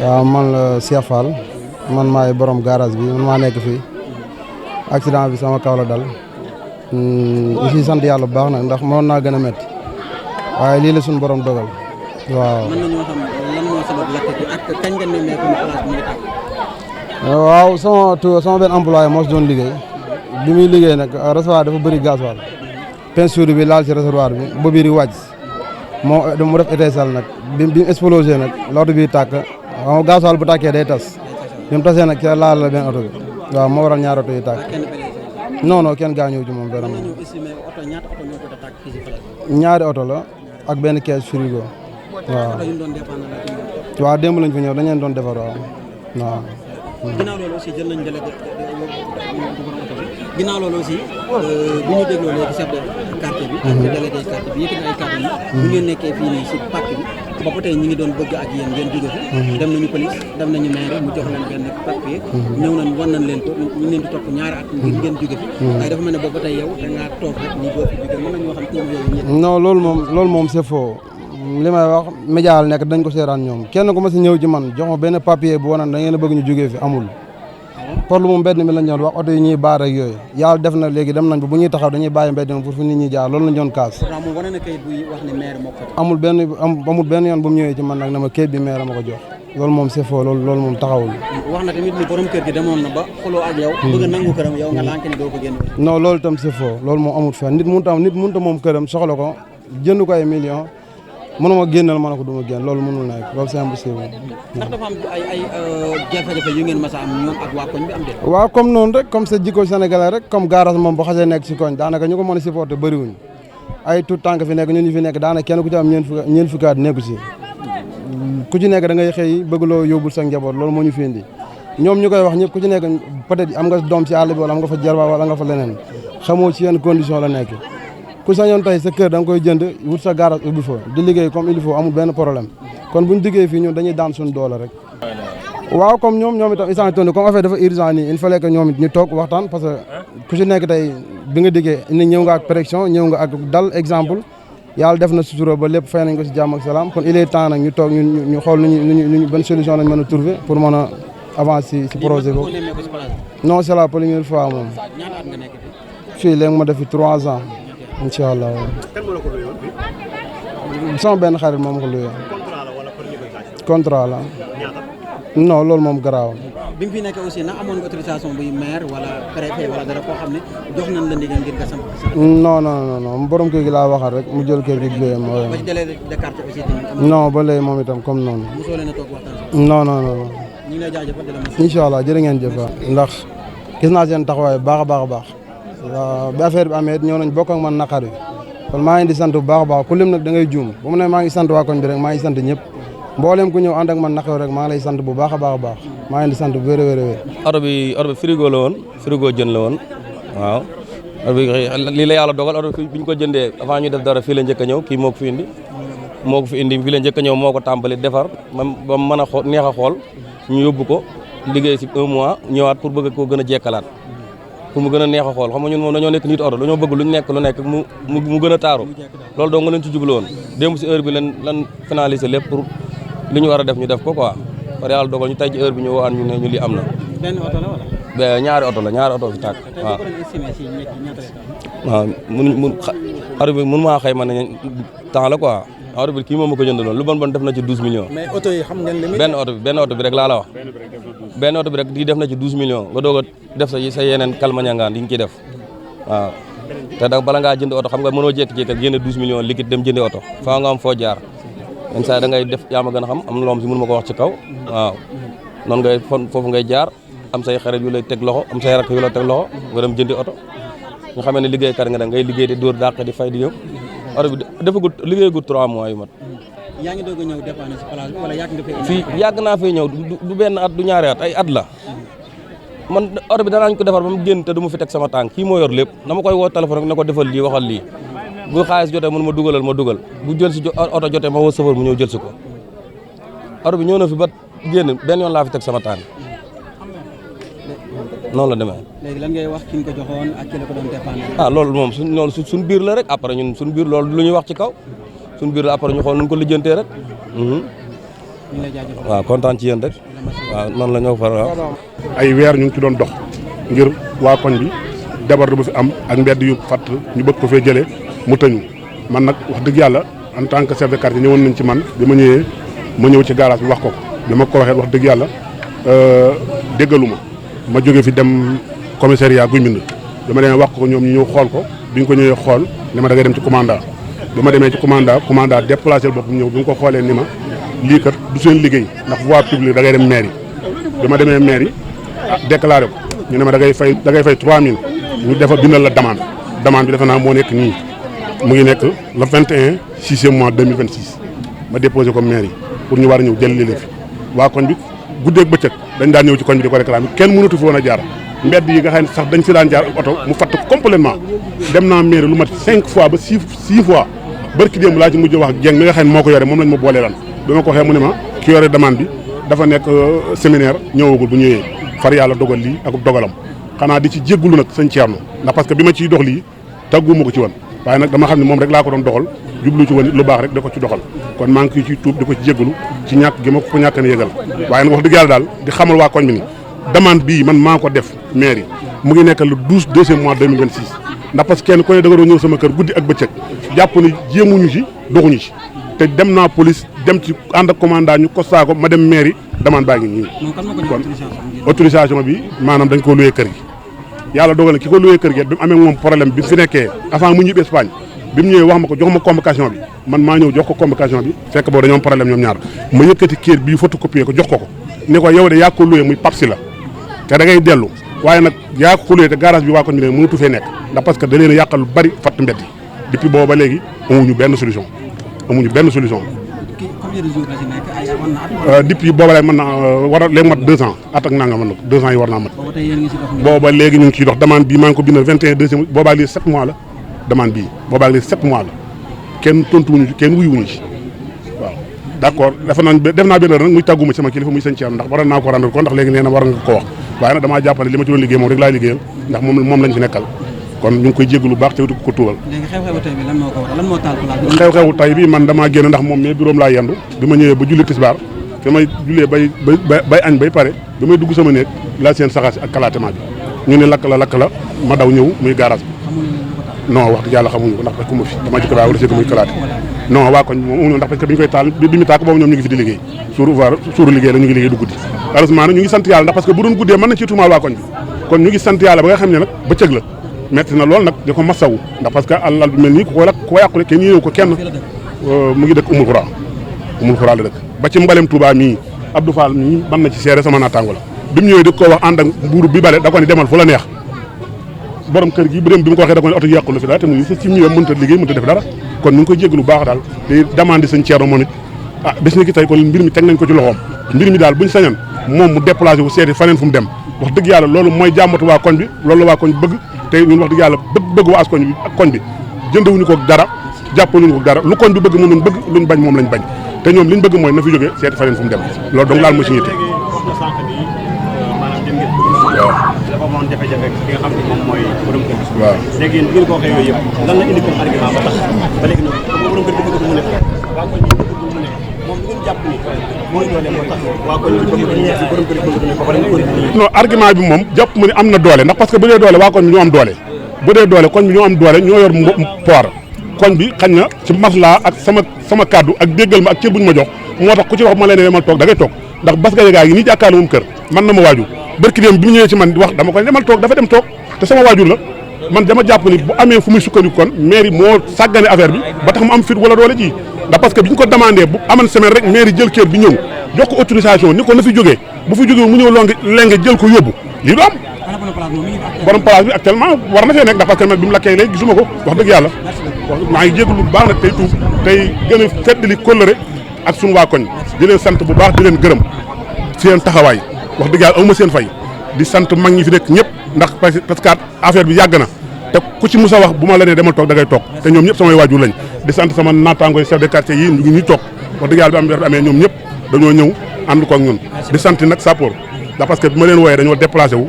waaw man la Cheikh Fall man maay borom garage bi man maa nekk fii accident bi sama kaw la dal ñu siy sant yàlla bu baax nag ndax mënoon naa gën a métti waaye lii la suñu borom dogal waaw. mën nañoo xam lan moo sabab lakk bi ak kañ nga nemmeeku place bi mu ngi tàkk. waaw sama benn employé moo si doon liggéey bi muy liggéey nag réservoir dafa bëri gasoil peinture bi laal ci réservoir bi ba biir wàcc mu def étincelle nag bi mu explosé nag l'oto bi tàkk xam nga gasoil bu tàkkee day tas bi mu tasee nag ca laal la benn oto bi waaw moo waral ñaari oto yi tàkk non kenn gaañoo ci moom vraiment ñaari oto la ak benn caisse frigo waaw démb lañ fi ñëw dañ leen doon defar waaw. ginnaaw loolu aussi jël nañ ginnaaw loolu aussi bu ñu dégloo léegi chef de quartier bi ak délégué quartier bi yëkkati ay kàddu yi bu ngeen nekkee fii nii si pàcc bi ba tey ñi ngi doon bëgg ak yéen ngeen jóge fi dem nañu police dem nañu maire mu jox leen benn papier ñëw nañ wan nañ leen ko ñu leen di topp ñaari at ngir ngeen jóge fi waaye dafa mel ne boobu ba tey yow da ngaa toog rek ni doo fi jóge mën nañoo xam tuur yooyu non loolu moom c'est faux li may wax média la nekk dañ ko seeraan ñoom kenn ku ma si ñëw ci man jox ma benn papier bu wanan da ngeen a bëgg ñu jógee fi amul problème mu mbedd mi lañ doon wax oto yi ñuy baar ak yooyu yàlla def na léegi dem nañ ba bu ñuy taxaw dañuy bàyyi mbedd mi pour fu nit ñi jaar loolu lañ doon kaas amul benn yoon bu mu ñëwee ci man nag na ma kayit bi maire ma ko jox loolu moom c'est faux loolu moom taxawul wax na tamit ni borom kër gi demoon na ba xuloo ak yow bëgg a nangu këram yow nga lànk ni doo ko génn non loolu itam c'est faux loolu moom amul fenn nit mënut a moom këram soxla ko jënd ko ay millions mënuma génnal ma ne ko du ma génn loolu mënul nekk loolu c'est impossible. ndax dafa am ay jafe-jafe yu ngeen mas a am ñoom ak waa koñ bi am de. waaw comme noonu rek comme sa jikko sénégalais rek comme garage moom bu xasee nekk si koñ daanaka ñu ko mën a supporter bëriwuñ ay tout tànk fi nekk ñun ñu fi nekk daanaka kenn ku ci am ñeent fukki at nekku si ku ci nekk da ngay xëy bëgg loo yóbbul sa njaboot loolu moo ñu fi indi ñoom ñu koy wax ñëpp ku ci nekk peut-être am nga doom ci àll bi wala am nga fa jarba wala nga fa leneen xamoo ci yenn condition la nekk ku sañoon tey sa kër da nga koy jënd wut sa garage ubbi fa di liggéey comme il faut amul benn problème kon buñ diggee fii ñun dañuy daan suñu doole rek waaw comme ñoom itam instant tourné comme affaire dafa urgent nii il fallait que ñoom it ñu toog waxtaan parce que ku ci nekk tey bi nga diggee ni ñëw nga ak pression ñëw nga ak dal exemple yàlla def na sutura ba lépp fay nañ ko si jàmm ak salaam kon il est temps nag ñu toog ñu xool nuñu bonne solution lañ mën a trouver pour mën a avancer si projet boobu non c'est la première fois moom fii léegi ma def fi 3 ans incha allah sama benn xarit moom ko luyee contrat la non loolu moom garaaw. bi nga fi nekk aussi na amoon nga autorisation buy maire wala préfet wala dara koo xam ne jox nañ la ndigal ngir nga samp. non borom kër gi laa waxal rek mu jël kër gi luyee ma. ba ci délégué de quartier aussi. non ba léegi moom itam comme noonu. mosoo leen a toog waxtaan. non. ñu ngi lay jaajëfal di la mos. incha allah jërë ngeen jëf ndax gis naa seen taxawaay baax a baax. waaw bi affaire bi amee ñëw nañ bokk ak man naqar bi kon maa ngi di sant bu baax a baax ku lim nag da ngay juum bu mu ne maa ngi sant waa koñ bi rek maa ngi sant ñëpp mboolem ku ñëw ànd ak man naqar rek maa ngi lay sant bu baax a baax maa ngi di sant bu wér. oto bi frigo la woon frigo jën la woon waaw oto bi lii la yàlla dogal oto bi ñu ko jëndee avant ñu def dara fii la njëkk a ñëw kii moo ko fi indi fii la njëkk a ñëw moo ko tàmbali defar ba mën a neex a xool ñu yóbbu ko liggéey si 1 mois ñëwaat pour bëgg koo gën a jekkalaat pour mu gën a neex a xool xam nga ñun moom dañoo nekk nit oto dañoo bëgg lu nekk mu gën a taaru loolu dong nga leen ci jublu woon démb si heure bi lan finaliser lépp pour li ñu war a def ñu def ko quoi par yàlla dogal ñu tey ci heure bi ñu woo ñu ne ñu li am na. benn oto la wala. ñaari oto fi tàkk waaw. waaw oto bi mun maa xëy ma ne temps la quoi oto bi kii moom ma ko jëndaloon lu bon def na ci 12 millions. mais oto yi xam ngeen limite. benn oto bi rek laa la wax. benn oto bi rek di def na ci 12 millions nga doog a def sa yeneen kalmañangaan yi nga ciy def waaw te da bala ngaa jënd oto xam nga mënoo jékki-jékki ak génne 12 millions liquide dem jëndi oto faa nga am foo jaar yenn saa da ngay def yaa ma gën a xam am na loo xam si mënu ma ko wax ci kaw waaw noonu ngay foofu ngay jaar am say xarit yu lay teg loxo am say rakk yu lay teg loxo nga dem jëndi oto nga xamee ne liggéeykat nga da ngay liggéey di dóor dàq di fay di ñëw oto bi defagut liggéeygut 3 mois yu mat. yaa ngi doog a ñëw dépanner ci place bi wala yàgg nga fay. fii yàgg naa fay ñëw du benn at du ñaari at ay at la man oto bi danaañ ko defar ba mu génn te du ma fi teg sama tànk kii moo yor lépp dama koy woo téléphone rek ne ko defal lii waxal lii bu xaalis jotee mun ma dugalal ma dugal bu jël si oto jotee ma woo chauffeur mu ñëw jël si ko oto bi ñëw na fi ba génn benn yoon laa fi teg sama tànk noonu la demee. léegi lan ngay wax ki nga ko joxoon ak ki la ko doon dépanner. ah loolu moom suñ biir la rek après ñun suñ biir loolu lu ñuy wax ci kaw suñ biir la après ñu xool nu ko lijjantee rek. waaw kontaan ci yéen rek waaw noonu la ñoo faral ay weer ñu ngi ci doon dox ngir waa koñ bi déborde bu fi am ak mbedd yu fatt ñu bëgg ko fee jëlee mu tëñu man nag wax dëgg yàlla en tant que chef de quartier ñëwoon nañ ci man bi ma ñëwee ma ñëw ci garage bi wax ko bi ma ko waxee wax dëgg yàlla déggalu ma jógee fi dem commissariat Guy Mbind bi ma demee wax ko ñoom ñu ñëw xool ko bi ñu ko ñëwee xool ni ma da ngay dem ci commandant bi ma demee ci commandant déplacé boppam ñëw bi nga ko xoolee ni ma lii kat du seen liggéey ndax voie publique da ngay dem mairie bi ma demee mairie déclaré ko ñu ne ma da ngay fay 3000 ñu defa bindal la demande bi defe naa moo nekk nii mu ngi nekk le 21 6e mois 2026 ma déposé ko mairie pour ñu war a ñëw jël leen fi waa koñ bi guddeeg bëccëg dañ daan ñëw ci koñ bi di ko réclamer kenn mënatu fi woon a jaar mbedd yi nga xam ne sax dañ fi daan jaar oto mu fatt complètement dem naa mairie lu mat 5 fois ba 6 fois barki démb laa ci mujj wax ak Dieng mi nga xam ne moo ko yore moom lañ ma boolee lan bi ma ko waxee mu ne ma ki yore demande bi dafa nekk séminaire ñëwagul bu ñëwee far yàlla dogal lii ak dogalam xanaa di ci jéggulu nag sëñ Thierno ndax parce que bi ma ciy dox lii tàgguma ko ci woon waaye nag dama xam ne moom rek laa ko doon doxal jublu ci woon lu baax rek da ko ci doxal kon maa ngi ciy tuub di ko ci jéggulu ci ñàkk gi ma ko ñàkk ne yëgal waaye nag wax dëgg yàlla daal di xamal waa koñ bi ni demande bii man maa ko def mairie mu ngi nekk le 12 2e mois 2026 ndax parce que kenn ku ne da nga doon ñëw sama kër guddi ak bëccëg jàpp ni jéemuñu ci doxuñu ci te dem naa police dem ci ànd ak commandant ñu constat ko ma dem mairie demande baa ngi nii kon autorisation bi maanaam dañ ko loué kër gi yàlla dogal na ki ko loué kër gi bi mu amee moom problème bi fi nekkee avant mu ñibbi Espagne bi mu ñëwee wax ma ko jox ma convocation bi man maa ñëw jox ko convocation bi fekk boobu dañoo am problème ñoom ñaar ma yëkkati kër bii photocopier ko jox ko ne ko yow de yaa ko loué muy papsi la te da ngay dellu waaye nag yaa ko loué te garage bi waa ko ñu leen mënatu fee nekk ndax parce que da leen a yàqal lu bari fatt mbedd yi depuis boobu ba léegi amuñu benn solution depuis booba lay mën na war a léegi mat 2 ans at ak nanga mën na ko 2 ans yi war naa mat booba léegi ñu ngi ciy dox demande bii maa ngi ko bindal 21 deuxième boobaa léegi 7 mois la demande bii boobaa léegi 7 mois la kenn tontuwuñu ci kenn wuyuwuñu ci waaw d'accord def naa benn nag muy tàgguma sama kilifa muy sëñ Thierno ndax waroon naa ko rendre ko ndax léegi nee na war nga ko wax waaye nag damaa jàpp ne li ma ci doon liggéey moom rek laay liggéeyal ndax moom lañ fi nekkal kon ñu ngi koy jéggu lu baax te wutu ko tuubal. léegi xew-xewu tay bi lan moo ko waral lan moo taal place bi. xew-xewu tay bi man damaa génn ndax moom mais bureau laa yendu bi ma ñëwee ba julli tisbaar fi may jullee bay añ bay pare bi may dugg sama néeg laa seen saxaar ak kalaatema bi ñu ne lakk la ma daw ñëw muy garage bi non wax dëgg yàlla xamuñu ko ndax parce que ma fi dama jikko baa wala seeg muy kalaate non waa koñ moom ndax parce que bi ñu koy taal bi ñu tàkk boobu ñoom ñu ngi fi di liggéey suuru liggéey la ñu ngi liggéey du guddi heureusement nag ñu ngi sant yàlla ndax parce que bu doon guddee mën na ci tuumaal waa koñ bi kon ñu ngi sant yàlla ba nga xam ne nag bëccëg la metti na lool nag di ko masawu ndax parce que alal bi mel nii ku ko yàqule kenn yéewu ko kenn mu ngi dëkk Umul Xuraa la dëkk ba ci mbalem Touba mii Abdou Fall mii mën na ci seere sama naataango la bi mu ñëwee di ko wax ànd ak mbuuru bi bale da ko ni demal fu la neex borom kër gi bi mu ko waxee da ko ne oto yàqulu fi dara te mu ci ñëwee mënta liggéey mënta def dara kon ñu ngi koy jégg lu baax daal di demande sëñ Thierno moom it bés ni ki tey kon mbir mi teg nañ ko ci loxoom mbir mi daal buñ sañoon moom mu déplacé wu seeti faneen fu mu dem wax dëgg yàlla loolu mooy jàmmatu waa koñ bi loolu la waa koñ bëgg te ñun wax dëgg yàlla bëgg waa as koñ bi ak koñ bi jëndewuñu ko dara jàppaluñu ko dara lu koñ bi bëgg moom lañ bëgg luñ bañ moom lañ bañ te ñoom liñ bëgg mooy na fi jógee seeti faneen fu mu dem loolu donc laal ma si ñitte waaw léegi yéen bi ngeen ko waxee yooyu yëpp lan la indi comme argument ba tax ba léegi nag borom kër gi bëgg mu ne waa koñ bi bëgg mu ne moom li ngeen jàpp ni mooy doole moo tax waa koñ bi bëgg mu ne borom kër gi bëgg mu ne ba pare non argument bi moom jàpp mu ne am na doole ndax parce que bu dee doole waa koñ bi ñoo am doole bu dee doole koñ bi ñoo am doole ñoo yor poor koñ bi xañ na ci maslaa ak sama kaddu ak déggal ma ak cër bu ñu ma jox moo tax ku ci wax ma leen ne demal toog da ngay toog ndax bas ga gaa yi nii jàkkaarloo moom kër man na ma waajur barki dem bi mu ñëwee ci man di wax dama ko demal toog dafa dem toog te sama waajur la man dama jàpp ni bu amee fu muy sukkandiku kon mairie moo sàggane affaire bi ba tax mu am fit wala doole ji ndax parce que bi ñu ko demandé bu aman semaine rek mairie jël kër bi ñëw jox ko autorisation ni ko na fi jógee bu fi jógee mu ñëw lenge jël ko yóbbu lii du am borom place bi actuellement war na fee nekk ndax parce que man bi mu lakkee léegi gisuma ko wax dëgg yàlla wax maa ngi jégalu bu baax nag tey tuub tey gën a feddali kóllëre ak suñu waa koñ di leen sant bu baax di leen gërëm seen taxawaay wax dëgg yàlla awma seen fay di sant mag ñi fi nekk ñëpp ndax parce que affaire bi yàgg na te ku ci musa wax bu ma la nee demal toog da ngay toog te ñoom ñëpp samay waajur lañ di sant sama naataango chef de quartier yi ñu ngi ñuy toog wax dëgg yàlla bi am amee ñoom ñëpp dañoo ñëw ànd ko ak ñun di sant nag sappoor ndax parce que bi ma leen wooyee dañoo déplacé wu